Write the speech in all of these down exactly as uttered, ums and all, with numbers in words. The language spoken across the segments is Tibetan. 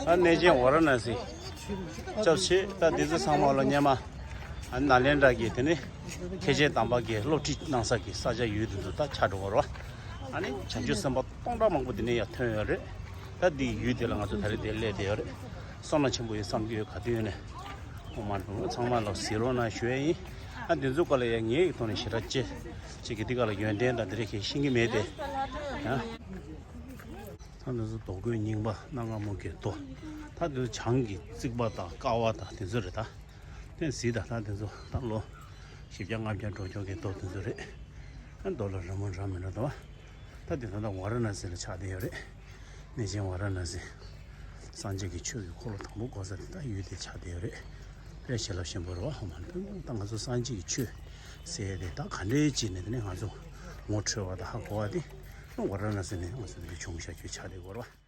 ད་གནས་ཆེན་ཝཱ་ར་ཎ་སི་སྐྱབས་ཆེ། ད་འདི་ཚོ་ཚང་མ་ལོ་སྙེ་མ། ཨ་ནཱ་ལེནྡྲ་གི་དེ་ནི་མཁན་ཆེན་དམ་པ་གི་སློབ་ཁྲིད་གནང་ས་གི་ས་ཆ་ཡུལ་དེ་ཚོ་ད་ཆགས་འགྲོ་བ་རེད་བ། ཨ་ནི་བྱང་ཆུབ་སེམས་དཔའ་སྟོང་ཕྲག་མང་པོ་དེ་ནས་ཡར་ཐོན་ཡོད་རེད། ད་འདི་ཡུལ་དེ་ལ་ང་ཚོ་ད་རེས་དེ་སླེབས་བསྡད་ཡོད་རེད། བསོད་ནམས་ཆེན་པོ་ཡོད་བསམ་གྱི་ཡོད། ག་དུས་ཡོད་ནས་ཨོཾ་མ་ཎི་པདྨེ། ཚང་མ་ལ་གཟིགས་རོགས་གནང་ཞུ་ཡས་ཡིན། ཨ་འདི་ཚོ་སྐོར་ལ་ཡང་ངའི་ཐོག་ནས་ཞེ་དྲག་ཅེས་ཅིག་གི་འདི་ག་ལ་ཡོན་ཏན་དང་འདི་རེ་ཁས་ཤེས་ཀྱི་མེད་དེ། ཡང་། ད་འདི་ཚོ་རྡོ་བརྐོས་རྙིང་པ་སྣ་ལྔ་མོ་གི་རྡོ། ད་འདི་ཚོ་བྱང་གི་རྩིག་པ་དང་ཀ་བ་དང་དེ་ཚོ་རེད་ད། དེ་གཟིགས་དང་། ད་འདི་ཚོ་ད་ལོ་བཞི་བརྒྱ་ལྔ་བརྒྱ་འགྲོ་ཆོག་གི་རྡོ་དེ་ཚོ་རེད། ཨ་རྡོ་ལ་རི་མོ་འདྲ་མི་འདྲ་འདུག་བ། ད་འདི་ད་ལྟ་ཝཱ་ར་ཎ་སི་ལ་ཆགས་བསྡད་ཡོད་རེད། གནས་ཆེན་ཝཱ་ར་ཎ་སི། སངས་རྒྱས་ཀྱི་ཆོས་ཀྱི་འཁོར་ལོ་དང་པོ་བསྐོར་ས་དེ་ད་ཡུལ་དེ་ཆགས་བསྡད་ཡོད་རེད། དཔེ་བྱིན་རླབས་ཆེན་པོ་རེད་བ། ཧོ་མ་ད་ང་ཚོ་སངས་རྒྱས་ཀྱི་ཆོས་ཟེར་ཡས་དེ་ད་ག་འདྲའི་ཅིག་ནས་དེ་ནས་ང་ཚོ་ངོ་འཕྲོད་པ་དང་ཧ་གོ་བ་དེ་ཝཱ་ར་ཎ་སི་ནས་ང་ཚོ་དེ་འདྲ་བྱུང་བཞག་རྒྱུ་ཆགས་བསྡད་ཡོད་རེད་བ།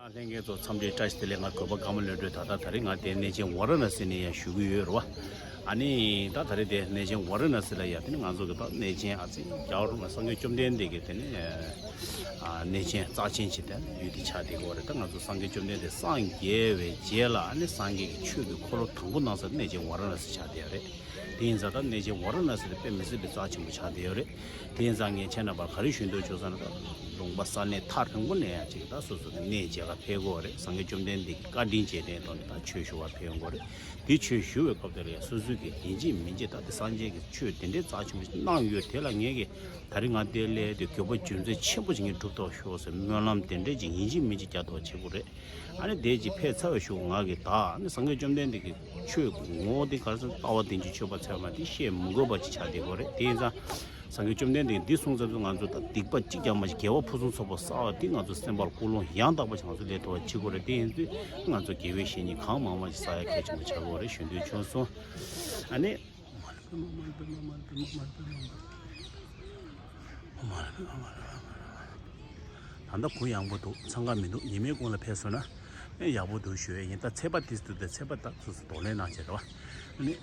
ཨ་ལྷན་རྒྱས་ཚོ་འཚམས་འདྲི་བཀྲ་ཤིས་བདེ་ལེགས། ང་གུས་པ་དགའ་མོ་ལྷུན་གྲུབ། ད་ལྟ་ད་རེས་ང་དེ་གནས་ཆེན་ཝཱ་ར་ཎ་སི་ནས་ཡང་ཞུ་གི་ཡོད་རེད་བ། ཨ་ནི་ད་ད་རེས་དེ་གནས་ཆེན་ཝཱ་ར་ཎ་སི་ལ་ཡང་དེ་ནི་ང་ཚོ་གི་ད་གནས་ཆེན་ཨ་ཙི་རྒྱལ་བ་རིན་པོ་ཆེ་སངས་རྒྱས་བཅོམ་ལྡན་འདས་ཀྱི་དེ་ནི་ཨ་གནས་ཆེན་རྩ་ཆེན་ཅིག་དེ་ཡུལ་དེ་ཆགས་བསྡད་ཡོད་རེད། ད་ང་ཚོ་སངས་རྒྱས་བཅོམ་ལྡན་འདས་སངས་རྒྱས་པའི་རྗེས་ལ་ཨ་ནི་སངས་རྒྱས་ཀྱི་ཆོས་ཀྱི་འཁོར་ལོ་དང་པོ་གནང་ས་གནས་ཆེན་ཝཱ་ར་ཎ་སི་ཆགས་བསྡད་ཡོད་རེད། དེ་ཡིན་ཙང་ད་གནས་ཆེན་ཝཱ་ར་ཎ་སི་དེ་དཔེ་མི་སྲིད་པའི་རྩ་ཆེན་པོ་ཆགས་བསྡད་ཡོད་རེད། དེ་ཡིན་ཙང་ངས་ཁྱེད་རྣམ་པར་ག་རེ་ཞུ་འདོད་བྱུང་ཟེར་ན། ད་ལུང་པ་ས་གནས་ཐག་རིང་པོ་ནས་ཡང་ཅིག་ད་སོ་སོ་གི་གནས་མཇལ་ག་ཕེབས་དགོས་རེད། སངས་རྒྱས་བཅོམ་ལྡན་འདས་ཀྱི་བཀའ་དྲིན་རྗེས་དྲན་ཐོག་ནས་ད་ཆོས་ཞུ་བར་ཕེབས་ཡོང་དགོས་རེད། དེ་ཆོས་ཞུ་བའི་སྐབས་དེ་ལ་ཡང་སོ་སོའི་གི་ཡིན་གཅིག་མིན་གཅིག་ད་དེ་སངས་རྒྱས་ཀྱི་ཆོས་དེ་འདྲའི་རྩ་ཆེན་པོ་ཞིག་གནང་ཡོད། དེ་ལ་ངས་གི་ད་རེས་ང་འདིར་སླེབས་དུས་དགེ་བ་རྒྱུ་མཚན་ཆེན་པོ་ཞིག་ངས་སྒྲུབ་ཐུབ་ཤོག་ཟེར་སྨོན་ལམ་དེ་འདྲའི་ཅིག་ཡིན་གཅིག་མིན་གཅིག་རྒྱག་ཐུབ་པ་བྱེད་དགོས་རེད། ཨ་ནི་དེ་ཅིག་ཕེབས་ཚར་བའི་གཞུག་ང་གིས་ད་ཨ་ནི་སངས་རྒྱས་བཅོམ་ལྡན་འདས་ཀྱི་ཆོས་ངོ་བོ་དེ་ག་རེ་ཟེར། ལྟ་བ་རྟེན་ཅིང་མཆོད་པར་འཚལ་བ་མ་དེ་བཤད་མི་དགོས་པ་ཅིག་ཆགས་བསྡད་ཡོད་རེད། དེ་ཡིན་ཙང་སངས་རྒྱས་བཅོམ་ལྡན་འདས་འདི་གསུངས་ཙམ་དུ་ང་ཚོ་ད་སྡིག་པ་གཅིག་ཀྱང་མ་བྱས་དགེ་བ་ཕུན་སུམ་ཚོགས་པ་བསགས་པ་དེ་ང་ཚོ་སེམས་པར་ཀུན་སློང་ཡང་དག་པ་ཞིག་ང་ཚོ་སླེབས་ཐུབ་པ་བྱེད་དགོས་རེད། དེ་ཡིན་དུས་ང་ཚོ་དགེ་བའི་བཤེས་གཉེན་གང་མང་མང་ཞིག་བསགས་ཡ་གལ་ཆེན་པོ་ཆགས་ཀྱི་ཡོད་རེད། ཞུ་འདོད་བྱུང་སོང་། ཨ་ནི། ད་ལྟ་གུང་ཡངས་པོ་འདུག་འཚང་ཁ་མི་འདུག་ཉི་མའི་གུང་ལ་ཕེབས་སོང་ན་ཨེ་ཡག་པོ་འདུག་ཞུ་ཡས་ཡིན། ད་ཚེས་པ་དེ་ཚོ་དེ་ཚེས་པ་ད་སོ་སོ་གདོང་ལེན་གནང་བྱས་རེད་བ། ཨ་ནི་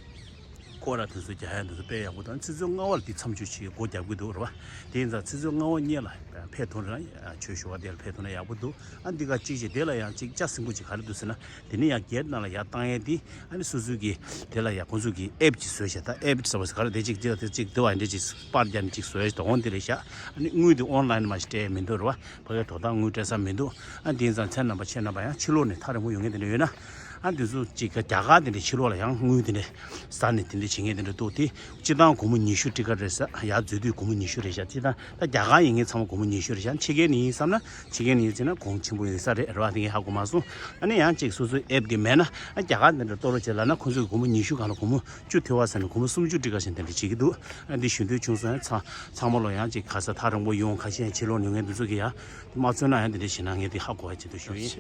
སྐོར་ར་དེ་ཚོ་རྒྱག་ཡ་དེ་ཚོ་དཔེ་ཡག་པོ་འདུག་ཨ་ནི་ཆུ་ཚོད་ལྔ་པ་ལ་དེ་མཚམས་འཇོག་བྱེད་སྒོ་རྒྱག་གི་འདུག་རེད་བ། དེ་ཡིན་ཙང་ཆུ་ཚོད་ལྔ་པ་གཉིས་ལ་ཕེབས་ཐུབ་ན་ཆོས་ཞུ་བ་དེ་ལ་ཕེབས་ཐུབ་ན་ཡག་པོ་འདུག་ཨ་འདི་ག་གཅིག་བྱས་དེ་ལ་ཡང་གཅིག་ལྕགས་སྲིན་པོ་གཅིག་ག་རེ་འདུག་ཟེར་ན། དེ་ནས་ཡང་གེ་ཊི་ནང་ལ་ཡར་བཏང་ཡས་དེ། ཨ་ནི་སོ་སོའི་གི་དེ་ལ་ཡང་ཁོང་ཚོ་གི་ཨེབ་ཅིག་བཟོས་བཞག་ད་ཨེབ་ཟེར་བ་ཟེར་ག་རེ་དེ་ཅིག་ཅིག་དེ་ཅིག་དེ་བ་འདྲ་ཅིག་པར་རྒྱབ་ནས་ཅིག་བཟོས་བཞག་དོ་དགོང་དེ་རེད་བཞག་ཨ་ནི་དངུལ་དེ་ཨོན་ལན་མ་ཞིག་སྤྲད་མི་འདུག་རེད་བ། ཕ་གིའི་དོ་བདག་དངུལ་སྤྲད་ས་མི་འདུག་ཨ་དེ་ཡིན་ཙང་མཚན་རྣམ་པ་ཁྱེད་རྣམ་པ་ཡང་ཕྱི་ལོགས་ནས་ཐག་རིང་པོ་ཡོང་མཁན་དེ་འདྲ་ཡོད་ན། ཨ་དེ་ཚོ་ཅིག་ག་རྒྱ་གར་དེ་འདྲ་ཕྱི་ལོགས་ལ་ཡང་དངུལ་དེ་འདྲ་ཟ་ནས་དེ་འདྲ་བྱེད་མཁན་དེ་འདྲ་འདུག་དེ་སྤྱིར་བཏང་སྒོར་མོ་ཉི་ཤུ་ཊི་ཀེ་ཊི་རེད་ཟེར། ཡར་འཛུལ་དུས་སྒོར་མོ་ཉི་ཤུ་རེད་བཞག་སྤྱིར་བཏང་ད་རྒྱ་གར་ཡིན་མཁན་ཚང་མ་སྒོར་མོ་ཉི་ཤུ་རེད་བཞག་ཕྱི་རྒྱལ་ནས་ཡིན་བསམ་ན། ཕྱི་རྒྱལ་ནས་ཡིན་ཟེར་ན་གོང་ཆེན་པོ་ཡིན་ས་རེད་རེད་བ། དེ་ངས་ཧ་གོ་མ་སོང་། ཨ་ནི་ཡང་ཅིག་སོ་སོའི་ཨེབ་དེ་མེད་ན། ཨ་རྒྱ་གར་འདི་འདྲ་གཏོང་རོགས་བྱེད་ལབ་ན། ཁོང་ཚོས་སྒོར་མོ་ཉི་ཤུ་སྒང་ལ་སྒོར་མོ་བཅུ་ཐེ་བ་ཟེར་ནས་སྒོར་མོ་སུམ་ཅུ་ཊི་ཀེ་ཊི་ཟེར་འདི་འདྲ་བྱེད་ཀྱི་འདུག་ཨ་འདི་ཞུ་འདོད་བྱུང་སོང་། ཡང་ཚང་ཚང་མ་ལོ་ཡང་ཅིག་ག་ས་ཐག་རིང་པོ་ཡོང་། ཁ་ཤས་ཕྱི་ལོགས་ནས་ཡོང་མཁན་འདི་ཚོ་གིས་ཡང་མ་འཚོལ་ན་ཡང་འདི་འདྲ་བྱེད་ན་ངས་འདི་ཧ་གོ་བ་བྱེད་དུ་ཞུ་ཡིན།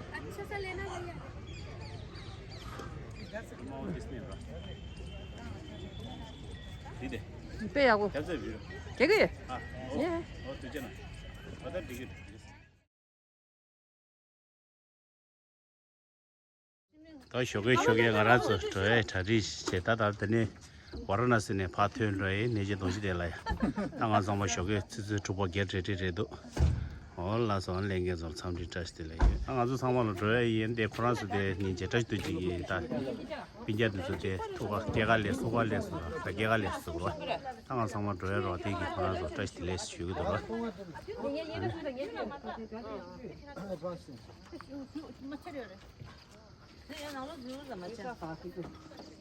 ཨ་ནི་ཆ་ས་ལེན་ན་ཡ། དེ་དེ། དཔེ་ཡག་པོ། རྒྱབ་རྩེ་བུད། རྒྱག་གི་ཡོད། ཨ། ཨོ། ཡ། ཨོ། དུས་ཆེན་ན། ཨ། ད་འགྲིག་གི་འགྲིག་གི། ད་ཞོགས་ཀས་ཞོགས་ཀས་ང་རང་ཚོ་འགྲོ་ཡའི་གྲ་སྒྲིག་བྱེད། ད་ད་དེ་ནས་ཝཱ་ར་ཎ་སི་ནས་ཕར་ཐོན་འགྲོ་ཡའི་གནས་ཆེན་རྡོ་རྗེ་གདན་ལ་ཡ། ད་ང་ཚང་མ་ཞོགས་ཀས་ཆུ་ཚོད་དྲུག་པ་བརྒྱད་རེ་རེ་རེད་འདུག་ཨོ་ལགས་སོ། ལྷན་རྒྱས་ཚོར་འཚམས་འདྲི་བཀྲ་ཤིས་བདེ་ལེགས་ཡོད། ད་ང་ཚོ་ཚང་མ་ལ་འགྲོ་ཡ་ཡིན་ཏེ། ཁོ་རང་ཚོ་དེ་ཉིན་བྱེད་བཀྲ་ཤིས་རྡོ་རྗེ་གི་ད་སྤུན་ཀྱག་དེ་ཚོ་དེ་ཐུག་ག་སྐྱེས་སྐར་ལེགས་སོ་སྐར་ལེགས་སོ་ད་སྐྱེས་སྐར་ལེགས་སོ་ཟེར་གི་རེད་བ། ད་ང་ཚང་མ་འགྲོ་ཡ་རོགས་དེ་གི་ཁོ་རང་ཚོ་བཀྲ་ཤིས་བདེ་ལེགས་ཞུ་གི་འདུག་ར།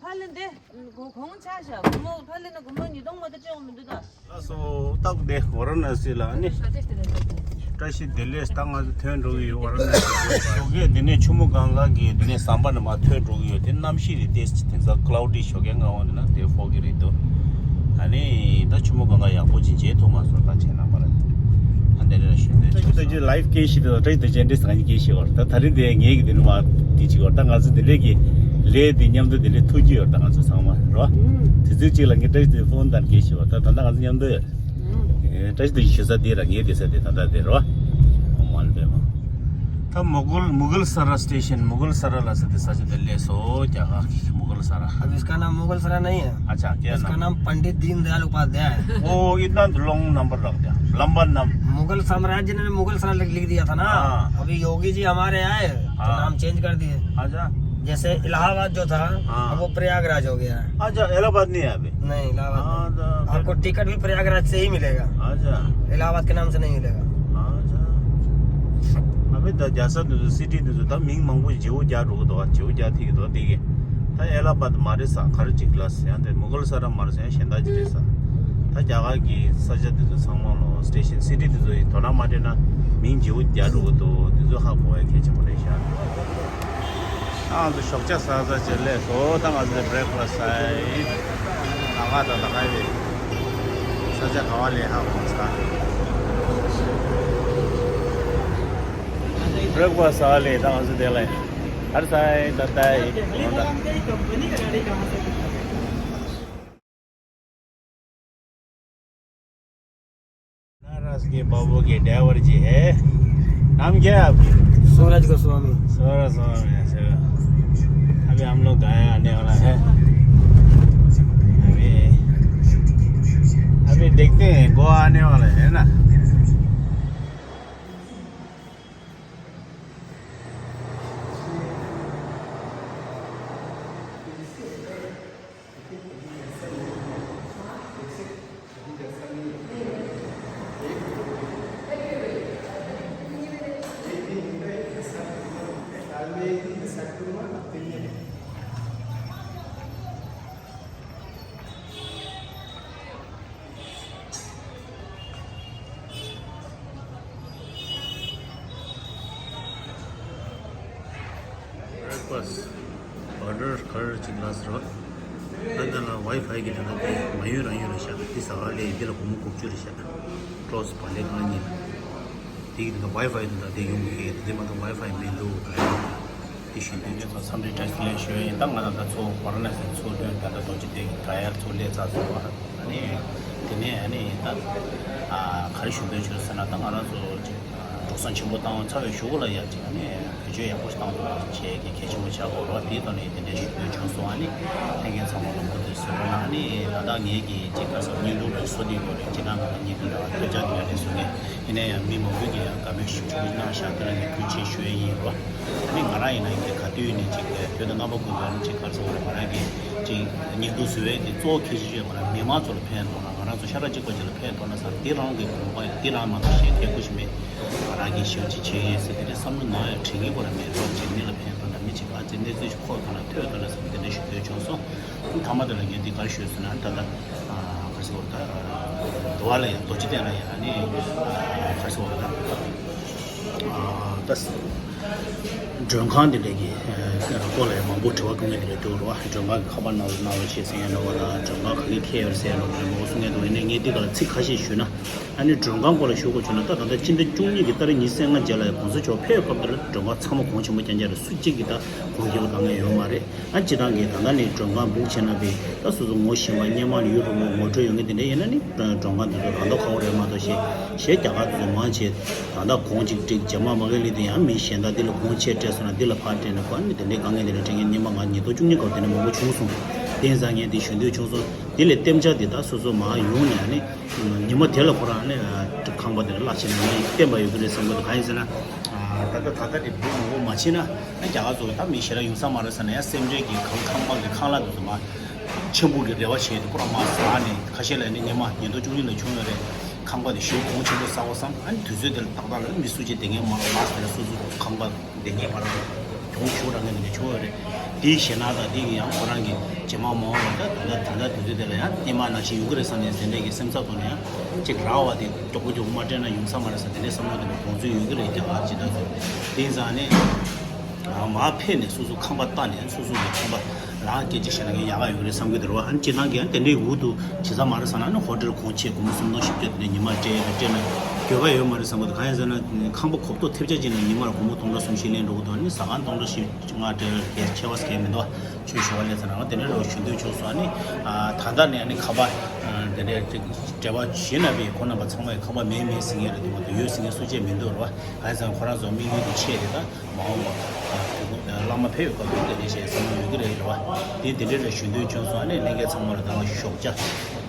ཕ་ལེ་འདི་གོང་ཆ་བཞག་སྒོར་མོ་ཕ་ལེ་ན་སྒོར་མོ་ཉིས་སྟོང་མ་གཏོགས་སྤྲད་འོང་མི་འདུག་ད། ལགས་སོ། སྟབས་བདེ། ཝཱ་ར་ཎ་སི་ལ་ཨ་ནི་བཀྲ་ཤིས་བདེ་ལེགས། ད་ང་ཚོ་ཐོན་འགྲོ་གི་ཡོད། ཝཱ་ར་ཎ་སི་ཞོགས་ཀས་འདི་ནས་ཆུ་མོ་གང་ག་གི་འདི་ནས་ཟམ་པ་ནས་མར་ཐོན་འགྲོ་གི་ཡོད། དེ་གནམ་གཤིས་རེད་དེ་དེང་སང་ཀླའུ་ཌི། ཞོགས་ཀས་སྔ་བོ་འདི་ན་དེ་ཧྥོག་གི་རེད་འདུག་ཨ་ནི་ད་ཆུ་མོ་གང་ག་ཡག་པོ་ཅིག་མཇལ་ཐུབ་མ་སོང་། ད་བྱས་ན་པ་ར་ཨ་འདི་ནས་ཞུ་འདོད་བྱུང་། ད་ཅི་ལའིབ་སྐད་ཤེས་དེ་དང་བཀྲ་ཤིས་བདེ་ལེགས་འདྲ་ཟེར་ནས་སྐད་ཤེས་བར། ད་ད་རིང་དེ་ངེད་ཀྱི་འདི་ནས་མར་དེ་ཅིག་བར། ད་ང་ཚོ་འདི་ལས་ཀྱི་ལས་དེ་མཉམ་དུ་འདི་ལས་ཐུགས་རྒྱུས་ཡོད། ད་ང་ཚོ་ཚང་མ་རོ། དེ་ཚོའི་གཅིག་ལ་ངས་བཀྲ་ཤིས་བདེ་ལེགས་ཕོན་དང་སྐད་ཤེས་བར། ད་ད་ལྟ་ང་ཚོ་མཉམ་དུ་ཡོད། ཨེ། བཀྲ་ཤིས་བདེ་ལེགས་ཞུ་ས་དེ་ར། ངས་བསྡད་ས་དེ་ད་ལྟ་དེ་རོ། ཨོཾ་མ་ཎི་པདྨེ། ད་མུ་གུལ་མུ་གུལ་སར་ར་སི་ཊེ་ཤན། མུ་གུལ་སར་ར་ལ་ས་དེ་ས་ཆ་དེ་སླེབས་སོང་། རྒྱ་གར་གྱི་མུ་ मुगल सराय। अब इसका नाम मुगल सराय नहीं है। अच्छा, क्या इसका नाम? नाम पंडित दीनदयाल उपाध्याय है। वो इतना लॉन्ग नंबर रख दिया, लंबा नाम। मुगल साम्राज्य ने मुगल सराय लिख, लिख दिया था ना। हाँ। अभी योगी जी हमारे आए तो हाँ। नाम चेंज कर दिए। अच्छा। जैसे इलाहाबाद जो था, हाँ। अब वो प्रयागराज हो गया है। अच्छा, इलाहाबाद नहीं है अभी। नहीं, इलाहाबाद हाँ, नहीं। तो फिर आपको टिकट भी प्रयागराज से ही मिलेगा। अच्छा। इलाहाबाद के नाम से नहीं मिलेगा। अच्छा। अभी तो जैसा दूसरा सिटी दूसरा था, मिंग मंगू जेव जा रुक दो, जेव जा थी दो दिखे। ད་ཨེ་ལ་པད་མ་རེད་ས་ག་རེ་ཅིག་ལ་ཡང་དེ་མུ་གལ་ས་ར་མ་རེད་ས་ཡང་གཞན་དག་ཅིག་རེད་ས། ད་རྒྱ་གར་གྱི་ས་ཆ་དེ་ཚོ་ཚང་མ་ལོ་སི་ཊེ་ཤན་སི་ཊི་དེ་ཚོ་ཡི་དོ་སྣང་མ་སྤྲད་ན་མིང་བརྗེ་པོ་རྒྱག་འགྲོ་གི་འདུག་དེ་ཚོ་ཧ་གོ་ཡ་གལ་ཆེན་པོ་རེད་ཤག་ཨ་ང་ཚོ་ཞོགས་ཇ་ཟ་ས་ཅིག་སླེབས་སོང་། ད་ང་ཚོ་བྷི་རེག་ཕ་སི་ཟ་ཡིན། ད་ང་ད་ད་ག་ཡི་ས་ཆ་ག་བ་ལས་ཧ་གོ་ས། བྷི་རེག་ཕ་སི་ཟ་ལས་ད་ང་ཚོ་དེ་ལ་ཡིན། हर साइड आता है। बनारस के बाबू के ड्राइवर जी है। नाम क्या है आपके? सूरज गोस्वामी। सूरज गोस्वामी, अच्छा। अभी हम लोग गया आने वाला है। अभी, अभी देखते हैं, गोवा आने वाला है ना। བྷི་རེག་ཕ་སི་ཨོ་ཌར་ག་རེ་ཅིག་ལབ་ཟེར་བ། ད་ལྟ་ལ་ཝའི་ཕའི་གི་ད་ལྟ་དེ་མ་ཡོད་རང་ཡོད་རེད་ཤག་འདི་ཟ་ག་ལས་འདི་ལ་སྒོར་མོ་དགུ་བཅུ་རེད་ཤག་ཀྲོ་སི་བ་ལེ་གང་ཉིད་ལ། དེ་གི་ད་ལྟ་ཝའི་ཕའི་ད་ལྟ་དེ་ཡོང་གི་ཡོད་དེ་མ་གཏོགས་ཝའི་ཕའི་མི་འདུག་ག་རེ་དེ་ཞུ་འདོད་ཚོ་འཚམས་འདྲི་བཀྲ་ཤིས་བདེ་ལེགས་ཞུ་ཡ་ཡིན། ད་ང་ད་ལྟ་ཚོ་ཝ་ར་ཎ་སི་ཚོ་ཐོན་ད་ལྟ་རྡོ་རྗེ་གདན་ག་ཡར་ཚོ་སླེབས་ཚར་སོང་བ། ཨ་ནི་དེ་ནས་ཨ་ནི་ད་ག་རེ་ཞུ་འདོད་བྱུང་ཟེར་ན། ད་ང་རང་ཚོ་འགྲོ་སོང་ཆེན་པོ་བཏང་ཚར་བའི་གཞུག་གུ་ལ་ཡ་ཅིག་ཨ་ནི་བེད་སྤྱོད་ཡག་པོ་ཞིག་བཏང་ཐུབ་པ་བྱེད་ཀྱི་གལ་ཆེན་པོ་ཆགས་ཀྱི་ཡོད་རེད་བ། དེའི་ཐོག་ནས་དེ་འདྲའི་ཞུ་འདོད་བྱུང་སོང་། ཨ་ནི་ལྷན་རྒྱས་ཚང་མ་ལ་མུ་མཐུད་བཟོད་པ་གནང་། ཨ་ནི་ད་ལྟ་ངེད་ཀྱི་ཅིག་ག་ས་བརྙན་ཐུང་རེ་བཟོ་བསྡད་ཡོད་རེད། ཅིག་ནང་ང་ལ་བརྙན་ཐུང་དང་ཐབས་ཆག་དེ་འདྲ་རེ་བཟོ་མཁན་ཡིན་ན་ཡང་མི་མང་པོས་ཀྱི་ཡང་དགའ་མོས་ཞུ་ཞུ་གནང་ཤག་དེ་ལ་ངས་ཐུགས་རྗེ་ཆེ་ཞུ་ཡས་ཡིན་རོ། ཨ་ནི་ང་རང་ཡིན་ན་ཡང་ག་དུས་ནས་ཅིག་དུས་དང་རྣམ་པ་ཀུན་ཏུ་ཨ་ནི་ཅིག་ག་རེ་ཟེར་དགོས་རེད། ང་རང་གི་ཅིག་བརྙན་ཐུང་བཟོ་བའི་དེ་གཙོ་བོ་གལ་ཆེ་ཤོས་ང་རང་མི་མང་ཚོ་ལ་ཕན་ཐོགས་ན། ང་རང་ཚོ་ཤ་ཁྲག་གཅིག་པ་ཅིག་ལ་ཕན་ཐོགས་ན་ཟེར། འདི་རང་གི་དགོངས་པ་ཡིན། འདི་རང་མ་གཏོགས་གཞན་ཐད་ཀོ་ཞིག་མེད། ང་རང་གིས་ཞེ་པོ་ཅིག་བྱེད་ཀྱི་ཡིན་ཟེར་དེ་འདྲའི་བསམ་བློ་ནང་ཡང་དྲན་གྱི་ཁོ་རང་མེད་རོགས། ཅིག་མི་ལ་ཕན་ཐོགས་ན་མི་གཅིག་ག་ཅིག་གནས་ཚུལ་ཞིག་ཁོ་ཐོག་ན་ཐོས་ཐོག་ན་ཟེར་དེ་འདྲ་ཞུ་འདོད་བྱུང་སོང་། མཐའ་མ་དེ་ལ་ངས་འདི་ག་རེ་ཞུས་ཟེར་ན། ད་ལྟ་ག་རེ་ཟེར་དགོས་རེད། ད་འགྲོ་བ་ལ་ཡང་རྡོ་རྗེ་གདན་ལ་ཡང་ནི་ག་རེ་ཟེར་དགོས་རེད། ད་ད་མགྲོན་ཁང་དེ་འདྲ་གི་སྐོར་ལ་ཡང་མང་པོ་དྲི་བ་བཀོད་མཁན་དེ་འདྲ་འདུག་རོ། མགྲོན་ཁང་གི་ཁ་པར་ནང་ལ་གནང་རོགས་བྱེད་ཟེར་ཡ་འདྲ་བོ་དང་། མགྲོན་ཁང་ག་གི་ཁེལ་ཡོད་ཟེར་ཡ་འདྲ་བོ་མང་པོ་གསུང་མཁན་འདུག་ཡིན་ནའི་ངས་འདི་ག་ལ་ཚིག་ཁ་ཤས་ཞུས་ན། ཨ་ནི་མགྲོན་ཁང་སྐོར་ལ་ཞུ་དགོས་བྱུང་ན། ད་ད་ལྟ་སྤྱི་ཟླ་བཅུ་གཉིས་ཀྱི་ཏ་རིག་ཉི་ཤུ་རྩ་ལྔ་རྗེས་ལ་ཡང་གོང་ས་མཆོག་ཕེབས་སྐབས་དེ་ལ་མགྲོན་ཁང་ཚང་མ་གོང་ཆེན་པོ་རྐྱང་རྐྱང་རེད། སུ་གཅིག་གིས་ད་གོང་ཁེ་པོ་གང་ཡང་ཡོད་མ་རེད། ཨ་སྤྱི་བཏང་གི་ད་ལྟ་ནི་མགྲོན་ཁང་བུག་བྱས་ན་པའི་ད་སོ་སོ་ངོ་ཤེས་པ་སྔོན་མ་ནས་ཡུལ་གྲོགས་མོ་ངོ་སྤྲོད་ཡོད་མཁན་དེ་འདྲ་ཡིན་ན་ནི་མགྲོན་ཁང་དེ་ཚོ་རང་ཐོག་ཁ་པོ་རེད་མ་གཏོགས། གཞན་གཞན་རྒྱ་གར་དེ་ཚོ་མང་ཆེ་ད་ལྟ་གོང་གཅིག་བསྒྲིགས་རྗེས་མ་མ་གི་ལི་དེ་ཡང་མི་གཞན་དག་འདི་ལ་གོང་ཆེ་སྤྲད་སོང་ན་འདི་ལ་ཕར་སྤྲད་ན་གོ། ཨ་ནི་དེ་འདྲའི་དཀའ་ངལ་དེ་འདྲ་འཕྲད་མཁན་སྔོན་མ་ང་ཉིས་སྟོང་བཅུ་གཉིས་སྐབས་དེ་འདྲ་མང་པོ་བྱུང་སོང་། དེ་ཡིན་ཙང་ངས་འདི་ཞུ་འདོད་བྱུང་སོང་། དེ་ལས་གཏན་འཇགས་འདི་ད་སོ་སོ་མར་ཡོང་ནས་ཨ་ནི་ཉི་མ་དེ་ལ་ཁོ་རང་ནི་ཁང་པ་དེ་ལ་གླ་བྱས་ནས་ནི་བརྟན་པ་ཡོད་ཀྱི་རེད་བསམ་གྱི་འདུག་གང་ཡིན་ཟེར་ན། ད་ལྟ་ད་ལྟ་དེ་འབུ་མང་པོ་མ་ཕྱིན་ན་ཨ་རྒྱ་གར་ཚོ་ད་མི་ཞེ་དྲག་ཡོང་ས་མ་རེད་ཟེར་ན་ཡང་སེམས་ཁྲལ་གྱི་གང་ཁང་པ་གི་ཁང་གླ་དེ་ཚོ་མ་ཆེན་པོ་གི་རེ་བ་བྱས་ཏེ་ཁོ་རང་མ་ཟ་ནས་ཁ་ཤས་ལ་ནི་སྔོན་མ་ཉིས་སྟོང་བཅུ་གཉིས་ལ་བྱུང་ཡོད་རེད། ཁང་པ་དེ་ཞེ་གོང་ཆེན་པོ་ཟ་དགོས་བསམ། ཨ་ནི་དུས་ཚོད་དེ་ལ་ཏག་ཏག་ལ་མི་སུ་གཅིག་བསྡད་མཁན་མ་རེད། མ་ཟད་ལ་སོ་སོ་ཁང་པ་བསྡད་མཁན་མ་རེད། གྱོང་ཞུ་རང་གི་ནས་ཆོག་ཡོད་རེད། དེའི་ཞེད་སྣང་དང་དེ་གི་ཡང་ཁོ་རང་གི་རྗེས་མ་མ་འོངས་པ་ད་ད་ད་ད་དུས་ཚོད་དེ་ལ་ཡང་རྟེན་མ་ནང་བཞིན་ཡོང་གི་རེད་བསམ་ནས་དེ་འདྲས་ཀྱི་སེམས་ཚབ་ཐོག་ནས་ཡང་ཅིག་རག་པ་དེ་མགྱོགས་པོ་མགྱོགས་པོ་མ་སྤྲད་ན་ཡོང་ས་མ་རེད་བསམ་དེ་འདྲས་བསམ་བློ་དེ་མ་དགོངས་ཚུལ་ཡོད་ཀྱི་རེད། རྒྱ་གར་སྤྱི་དང་ཚོ་དེ་ཡིན་ཙང་ནས་མར་ཕེབས་ནས་སོ་སོ་ཁང་པ་བལྟ་ནས་སོ་སོ་གི་ཁང་པ་རང་སྐད་ཆ་བཤད་ན་ཡག་ག་ཡོད་རེད་བསམ་གྱི་འདུག་རོ། ཨ་ནི་སྤྱི་བཏང་གི་ཡང་དེ་འདྲའི་འུ་ཐུག་བྱེད་ས་མ་རེད་བསམ་ན་ཨ་ནི་ཧོ་ཊེལ་གོང་ཆེ་སྒོར་མོ་སུམ་སྟོང་བཞི་བརྒྱ་དེ་འདྲས་ཉི་མ་སྤྲད་སྤྲད་ན་འགྱོད་པ་ཡོད་མ་རེད་བསམ་གྱི་འདུག་གང་ཡིན་ཟེར་ན་ཁང་པ་གོ་ཐོག་ཐེབས་ཆག་ཅིག་ནས་ཉི་མར་སྒོར་མོ་སྟོང་ཕྲག་གསུམ་བཞི་ལེན་འགྲོ་གི་འདུག་ཨ་ནི་ཟ་ཁང་སྟོང་ཕྲག་བཞི་ལྔ་སྤྲད་ཡོད་ཀྱི་ཆེ་བ་ཟེར་མཁན་མི་འདུག་ཆོས་ཞུ་བ་ལས་ཚ་ནང་དེ་འདྲ་རོགས་ཞུ་འདོད་བྱུང་སོང་། ཨ་ནི་ད་ལྟ་ནས་ཨ་ནི་ཁ་པར་ དེ་འདྲའི་ཅིག་འབྲེལ་བ་བྱེད་ན་པའི་ཁོ་རྣམ་པ་ཚང་མས་ཁང་པ་མེད་མེད་ཟེར་མཁན་རེད་འདུག་མ་གཏོགས་ཡོད་ཟེར་མཁན་སུ་གཅིག་མི་འདུག་རེད་བ། གང་ཡིན་ཟེར་ན་ཁོ་རང་ཚོ་དམིགས་ཡུལ་དེ་ཆེ་རེད། ད་མ་འོངས་པ་བླ་མ་ཕེབས་པའི་སྐབས་དེ་དེ་འདྲའི་བྱས་བསམ་བློ་ཡོད་ཀྱི་རེད་རེད་བ། དེ་དེ་འདྲའི་ལ་ཞུ་འདོད་བྱུང་སོང་། ཨ་ནི་ལྷན་རྒྱས་ཚང་མ་ལ་ད་ང་ཞོགས་ཇ་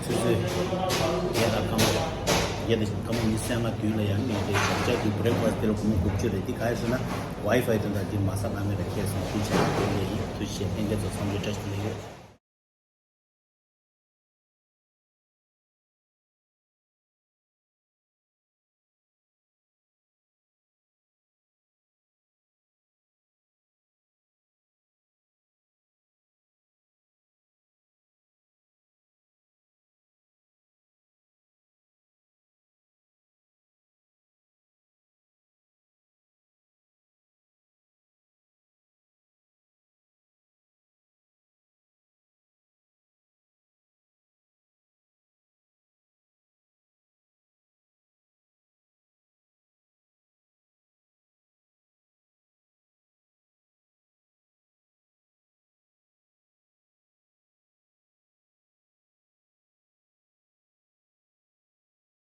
ཆུ་ཚོད་བརྒྱད་དང་སྐར་མ་བརྒྱད་དང་སྐར་མ་ཉི་ཤུ་རྩ་ལྔ་བདུན་ལ་ཡང་ངས་དེ་ཞོགས་ཇ་གི་breakfast་དེ་ལ་སྒོར་མོ་དགུ་བཅུ་རེད། དེ་ག་རེ་ཟེར་ན་Wi-Fi་དེ་དང་དེ་མ་ཟ་ང་མེད་ལ་ཁྱེར་སོང་། ཐུགས་རྗེ་ཆེ་ལྷན་རྒྱས་ཡིན། ཐུགས་རྗེ་ཆེ། ལྷན་རྒྱས་ཚོ་ཚང་མ་བཀྲ་ཤིས་བདེ་ལེགས།